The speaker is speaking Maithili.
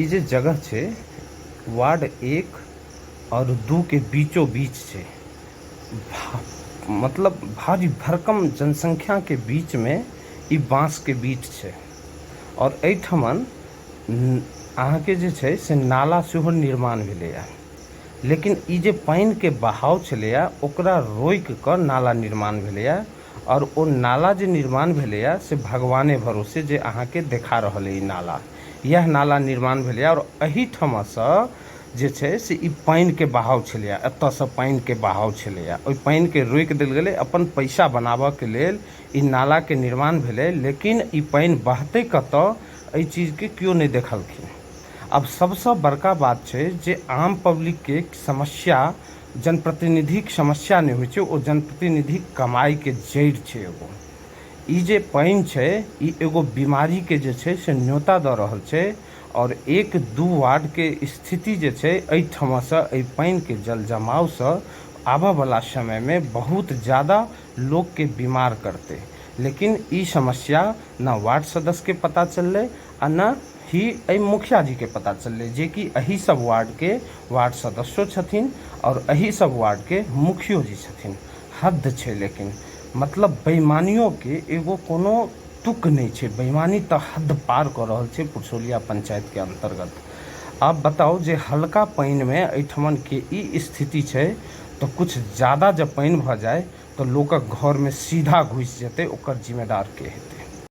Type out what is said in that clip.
ई जे जगह छै वार्ड 1 आओर 2 के बीचो बीच छै। मतलब भारी भरकम जनसंख्या के बीच में ई बांस के बीट छै और एहिठमन अहाँके जे छै से नाला सेहो निर्माण भेलैया। लेकिन ई जे पानि के बहाव छलैया ओकरा रोकि कऽ नाला निर्माण भेलैया आओर ओ नाला जे निर्माण भेलैया से भगवाने भरोसे जे अहाँके देखा रहल अइ ई नाला। इएह नाला निर्माण भेलैया आओर एहिठमासँ जे छै से ई पानिके बहाव छलैया, एतऽसँ पानिके बहाव छलैया। ओहि पानिके रोकि देल गेलै अपन पैसा बनाबऽके लेल ई नालाके निर्माण भेलै, लेकिन ई पानि बहतै कतऽ एहि चीजके केओ नहि देखलखिन। आब सबसँ बड़का बात छै जे आम पब्लिकके समस्या जनप्रतिनिधिक समस्या नहि होइ छै, ओ जनप्रतिनिधिक कमाइके जड़ि छै एगो। ई जे पानि छै ई एगो बीमारीके जे छै से न्योता दऽ रहल छै आओर 1-2 वार्डके स्थिति जे छै एहिठमासँ एहि पानिके जल जमावसँ आबऽवला समयमे बहुत जादा लोकके बीमार करतै। लेकिन ई समस्या ने वार्ड सदस्यके पता चललै आ ने ही एहि मुखिया जीके पता चललै, जेकि एहि सब वार्डके वार्ड सदस्यो छथिन आओर एहि सब वार्डके मुखियो जी छथिन। हद छै, लेकिन मतलब बेईमानियोके एगो कोनो तुक नहि छै। बेईमानी तऽ हद पार कऽ रहल छै पुरसौलिया पंचायतके अन्तर्गत। आब बताउ जे हल्का पानिमे एहिठमनके ई स्थिति छै तऽ किछु जादा जँ पानि भऽ जाइ तऽ लोकक घरमे सीधा घुसि जेतै, ओकर जिम्मेदार के हेतै?